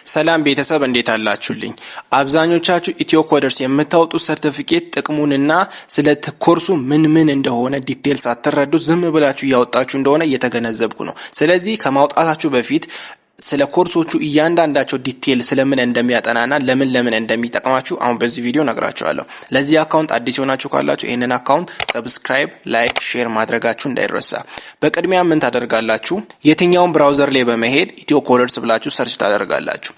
ሰላም ቤተሰብ፣ እንዴት አላችሁልኝ? አብዛኞቻችሁ ኢትዮ ኮደርስ የምታወጡት ሰርቲፊኬት ጥቅሙንና ስለ ኮርሱ ምን ምን እንደሆነ detail ሳትረዱት ዝም ብላችሁ እያወጣችሁ እንደሆነ እየተገነዘብኩ ነው። ስለዚህ ከማውጣታችሁ በፊት ስለ ኮርሶቹ እያንዳንዳቸው detail ስለምን እንደሚያጠናና ለምን ለምን እንደሚጠቅማችሁ አሁን በዚህ ቪዲዮ ነግራችኋለሁ። ለዚህ account አዲስ የሆናችሁ ካላችሁ ይህንን account subscribe፣ like፣ share ማድረጋችሁ እንዳይረሳ። በቅድሚያ ምን ታደርጋላችሁ? የትኛውን browser ላይ በመሄድ ኢትዮ ኮደርስ ብላችሁ search ታደርጋላችሁ።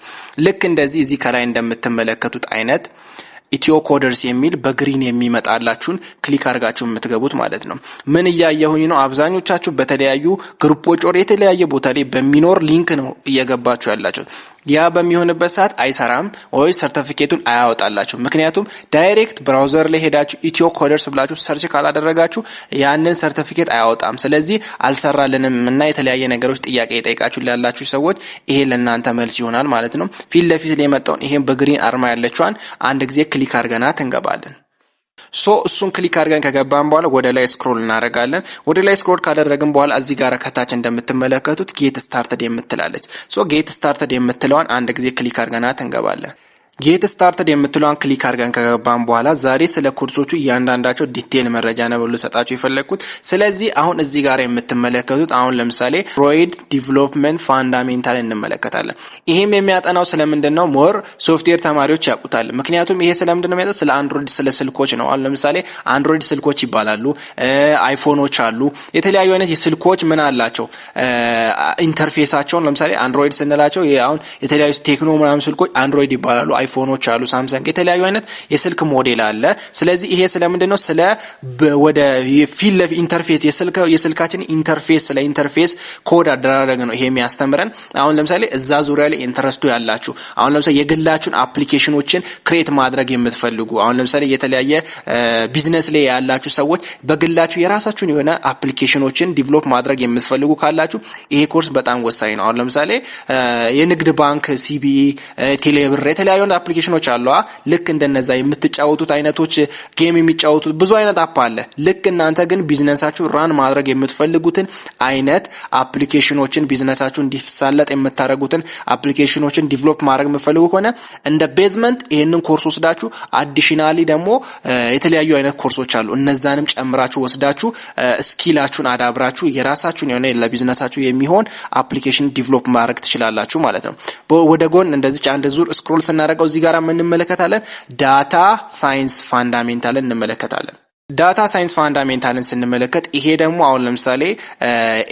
ልክ እንደዚህ እዚህ ከላይ እንደምትመለከቱት አይነት ኢትዮ ኮደርስ የሚል በ green የሚመጣላችሁን click አድርጋችሁ የምትገቡት ማለት ነው። ምን እያየሁኝ ነው? አብዛኞቻችሁ በተለያዩ group ኦች or የተለያየ ቦታ ላይ በሚኖር link ነው እየገባችሁ ያላችሁ። ያ በሚሆንበት ሰዓት አይሰራም ወይ ሰርቲፊኬቱን አያወጣላችሁ። ምክንያቱም direct browser ላይ ሄዳችሁ ኢትዮ ኮደርስ ብላችሁ search ካላደረጋችሁ ያንን ሰርቲፊኬት አያወጣም። ስለዚህ አልሰራልንም እና የተለያየ ነገሮች ጥያቄ የጠይቃችሁ ላላችሁ ሰዎች ይሄ ለእናንተ መልስ ይሆናል ማለት ነው። ፊት ለፊት ላይ የመጣውን ይሄን በ green አርማ ያለችዋን አንድ ጊዜ click አድርገናት እንገባለን። So እሱን click አድርገን ከገባን በኋላ ወደ ላይ scroll እናደርጋለን። ወደ ላይ scroll ካደረግን በኋላ እዚህ ጋር ከታች እንደምትመለከቱት get started የምትላለች። So get started የምትለዋን አንድ ጊዜ click አድርገናት እንገባለን። Get started የምትለዋን click አድርገን ከገባን በኋላ ዛሬ ስለ ኮርሶቹ እያንዳንዳቸው detail መረጃ ነው ልሰጣችሁ የፈለግኩት። ስለዚህ አሁን እዚህ ጋር የምትመለከቱት አሁን ለምሳሌ Android development fundamental እንመለከታለን። ይሄም የሚያጠናው ስለምንድን ነው? More software ተማሪዎች ያውቁታል። ምክንያቱም ይሄ ስለምንድን ነው የሚያጠናው? ስለ Android፣ ስለ ስልኮች ነው። አሁን ለምሳሌ Android ስልኮች ይባላሉ፣ iPhone ኦች አሉ። የተለያዩ አይነት የስልኮች ምን አላቸው interface ኣቸውን። ለምሳሌ Android ስንላቸው አሁን የተለያዩ ቴክኖ ምናምን ስልኮች Android ይባላሉ። iPhone ኦች አሉ፣ ሳምሰንግ፣ የተለያዩ አይነት የስልክ ሞዴል አለ። ስለዚህ ይሄ ስለምንድን ነው? ስለ ወደ ፊት ለፊት interface፣ የስልካችን interface፣ ስለ interface code አደራረግ ነው ይሄ የሚያስተምረን። አሁን ለምሳሌ እዛ ዙሪያ ላይ interest ኡ ያላችሁ፣ አሁን ለምሳሌ የግላችሁን application ኦችን create ማድረግ የምትፈልጉ፣ አሁን ለምሳሌ የተለያየ ቢዝነስ ላይ ያላችሁ ሰዎች በግላችሁ የራሳችሁን የሆነ application ኦችን develop ማድረግ የምትፈልጉ ካላችሁ ይሄ ኮርስ በጣም ወሳኝ ነው። አሁን ለምሳሌ የንግድ ባንክ፣ CBE፣ ቴሌብር የተለያዩ application ኦች አሉ። ልክ እንደነዛ የምትጫወቱት አይነቶች፣ game የሚጫወቱት ብዙ አይነት app አለ። ልክ እናንተ ግን business ኣችሁ run ማድረግ የምትፈልጉትን አይነት application ኦችን፣ business ኣችሁ እንዲሳለጥ የምታደርጉትን application ኦችን develop ማድረግ የምትፈልጉ ከሆነ እንደ basement ይህንን ኮርስ ወስዳችሁ additionally ደግሞ የተለያዩ አይነት ኮርሶች አሉ። እነዛንም ጨምራችሁ ወስዳችሁ skill ኣችሁን አዳብራችሁ የራሳችሁን የሆነ ለቢዝነሳችሁ የሚሆን application develop ማድረግ ትችላላችሁ ማለት ነው። ወደ ጎን እንደዚች አንድ ዙር scroll ስናደርገው እዚህ ጋር እንመለከታለን። Data science fundamental ን እንመለከታለን። Data science fundamental ን ስንመለከት ይሄ ደግሞ አሁን ለምሳሌ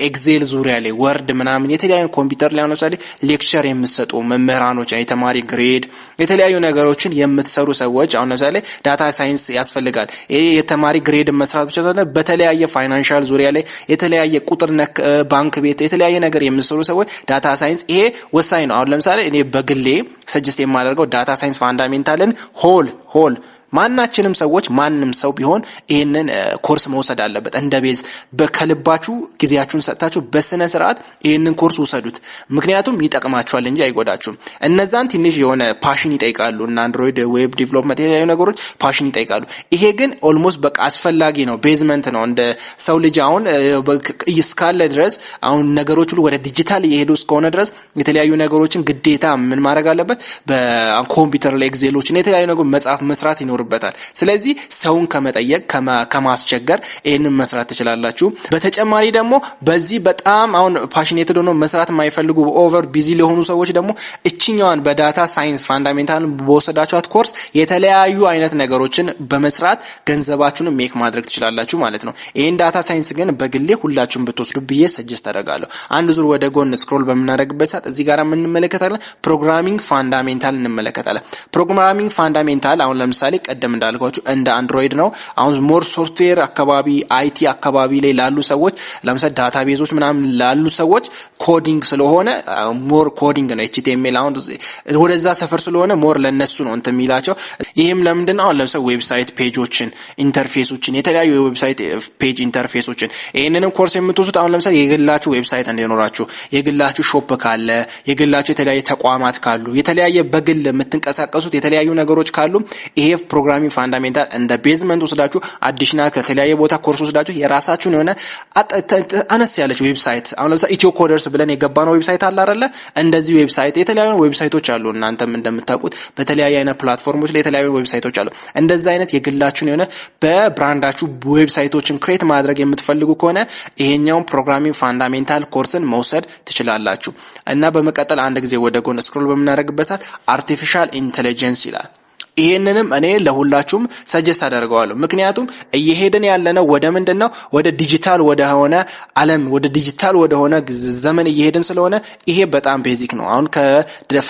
Excel ዙሪያ ላይ፣ Word ምናምን፣ የተለያዩ ኮምፒውተር ላይ አሁን ለምሳሌ lecture የምትሰጡ መምህራኖች፣ የተማሪ grade፣ የተለያዩ ነገሮችን የምትሰሩ ሰዎች አሁን ለምሳሌ data science ያስፈልጋል። ይሄ የተማሪ grade መስራት ብቻ ሳይሆን በተለያየ financial ዙሪያ ላይ፣ የተለያየ ቁጥር ነክ፣ ባንክ ቤት የተለያየ ነገር የምትሰሩ ሰዎች data science ይሄ ወሳኝ ነው። አሁን ለምሳሌ እኔ በግሌ suggest የማደርገው data science fundamental ን whole ማናችንም ሰዎች፣ ማንም ሰው ቢሆን ይህንን ኮርስ መውሰድ አለበት። እንደ base ከልባችሁ ጊዜያችሁን ሰጥታችሁ በስነ ስርዓት ይህንን ኮርስ ውሰዱት። ምክንያቱም ይጠቅማችኋል እንጂ አይጎዳችሁም። እነዛን ትንሽ የሆነ passion ይጠይቃሉ እና Android፣ web development የተለያዩ ነገሮች passion ይጠይቃሉ። ይሄ ግን almost በቃ አስፈላጊ ነው፣ basement ነው። እንደ ሰው ልጅ አሁን እስካለ ድረስ፣ አሁን ነገሮች ሁሉ ወደ ዲጂታል እየሄዱ እስከሆነ ድረስ የተለያዩ ነገሮችን ግዴታ ምን ማድረግ አለበት? በኮምፒውተር ላይ Excel ኦችን የተለያዩ ነገሮች መጻፍ መስራት ይኖርበታል። ስለዚህ ሰውን ከመጠየቅ፣ ከማስቸገር ይህንን መስራት ትችላላችሁ። በተጨማሪ ደግሞ በዚህ በጣም አሁን passionate ሆኖ መስራት የማይፈልጉ፣ over busy ለሆኑ ሰዎች ደግሞ እችኛዋን በ data science fundamental በወሰዳችኋት ኮርስ የተለያዩ አይነት ነገሮችን በመስራት ገንዘባችሁን make ማድረግ ትችላላችሁ ማለት ነው። ይህን data science ግን በግሌ ሁላችሁም ብትወስዱ ብዬ suggest አደርጋለሁ። አንድ ዙር ወደ ጎን scroll በምናደርግበት ሰዓት እዚህ ጋር እንመለከታለን። Programming fundamental እንመለከታለን። Programming fundamental አሁን ለምሳሌ ቀደም እንዳልኳችሁ እንደ Android ነው። አሁን more software አካባቢ፣ IT አካባቢ ላይ ላሉ ሰዎች፣ ለምሳሌ database ኦች ምናምን ላሉ ሰዎች coding ስለሆነ more coding ነው። HTML አሁን ወደዛ ሰፈር ስለሆነ more ለነሱ ነው እንትን የሚላቸው። ይህም ለምንድን ነው? አሁን ለምሳሌ website page ኦችን፣ interface ኦችን፣ የተለያዩ የ website page interface ኦችን፣ ይህንንም ኮርስ የምትወስዱት አሁን ለምሳሌ የግላችሁ website እንዲኖራችሁ፣ የግላችሁ shop ካለ፣ የግላችሁ የተለያየ ተቋማት ካሉ፣ የተለያየ በግል የምትንቀሳቀሱት የተለያዩ ነገሮች ካሉ ይሄ programming Programming fundamental እንደ basement ወስዳችሁ additional ከተለያየ ቦታ ኮርስ ወስዳችሁ የራሳችሁን የሆነ አነስ ያለች website፣ አሁን ለምሳሌ ኢትዮ ኮደርስ ብለን የገባነው website አለ አይደለ? እንደዚህ website፣ የተለያዩ website ኦች አሉ። እናንተም እንደምታውቁት በተለያየ አይነት platform ኦች ላይ የተለያዩ website ኦች አሉ። እንደዚህ አይነት የግላችሁን የሆነ በ brand ኣችሁ website ኦችን create ማድረግ የምትፈልጉ ከሆነ ይሄኛውን programming fundamental course ን መውሰድ ትችላላችሁ። እና በመቀጠል አንድ ጊዜ ወደ ጎን scroll በምናደርግበት ሰዓት artificial intelligence ይላል። ይሄንንም እኔ ለሁላችሁም suggest አደርገዋለሁ። ምክንያቱም እየሄድን ያለነው ወደ ምንድን ነው? ወደ ዲጂታል ወደሆነ ዓለም፣ ወደ ዲጂታል ወደሆነ ዘመን እየሄድን ስለሆነ ይሄ በጣም basic ነው። አሁን ከ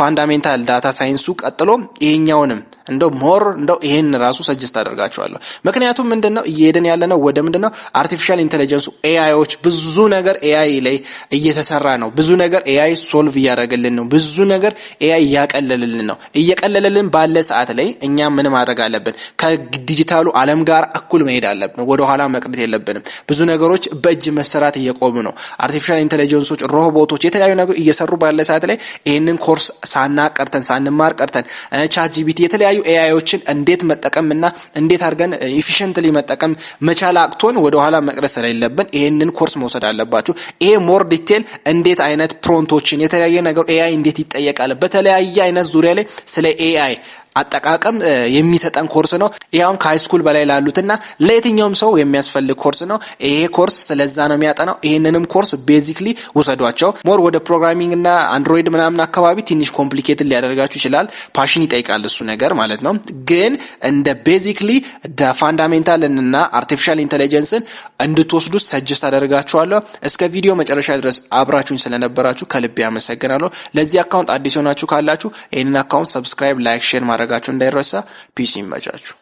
fundamental data science ኡ ቀጥሎ ይሄኛውንም እንደው more እንደው ይሄን ራሱ suggest አደርጋችኋለሁ። ምክንያቱም ምንድን ነው፣ እየሄድን ያለነው ወደ ምንድን ነው? Artificial intelligence ኡ፣ AI ዎች፣ ብዙ ነገር AI ላይ እየተሰራ ነው። ብዙ ነገር AI solve እያደረገልን ነው። ብዙ ነገር AI እያቀለለልን ነው። እየቀለለልን ባለ ሰዓት ላይ እኛ ምን ማድረግ አለብን? ከዲጂታሉ ዓለም ጋር እኩል መሄድ አለብን። ወደኋላ መቅረት የለብንም። ብዙ ነገሮች በእጅ መሰራት እየቆሙ ነው። Artificial intelligence ኦች፣ ሮቦቶች፣ የተለያዩ ነገሮች እየሰሩ ባለ ሰዓት ላይ ይህንን ኮርስ ሳናቅ ቀርተን፣ ሳንማር ቀርተን ChatGPT፣ የተለያዩ AI ዎችን እንዴት መጠቀም እና እንዴት አድርገን efficiently መጠቀም መቻል አቅቶን ወደኋላ መቅረት ስለሌለብን ይህንን ኮርስ መውሰድ አለባችሁ። ይሄ more detail እንዴት አይነት prompt ኦችን፣ የተለያየ ነገር AI እንዴት ይጠየቃል፣ በተለያየ አይነት ዙሪያ ላይ ስለ AI አጠቃቀም የሚሰጠን ኮርስ ነው። ይህ አሁን ከ high school በላይ ላሉትና ለየትኛውም ሰው የሚያስፈልግ ኮርስ ነው። ይሄ ኮርስ ስለዛ ነው የሚያጠናው። ይሄንንም course basically ውሰዷቸው። More ወደ programming እና Android ምናምን አካባቢ ትንሽ complicated ሊያደርጋችሁ ይችላል። Passion ይጠይቃል እሱ ነገር ማለት ነው። ግን እንደ basically fundamental እና artificial intelligence ን እንድትወስዱ suggest አደርጋችኋለሁ። እስከ ቪዲዮ መጨረሻ ድረስ አብራችሁኝ ስለነበራችሁ ከልቤ አመሰግናለሁ። ለዚህ account አዲስ የሆናችሁ ካላችሁ ይህንን account subscribe፣ like፣ share ማድረጋችሁ እንዳይረሳ። Peace፣ ይመቻችሁ።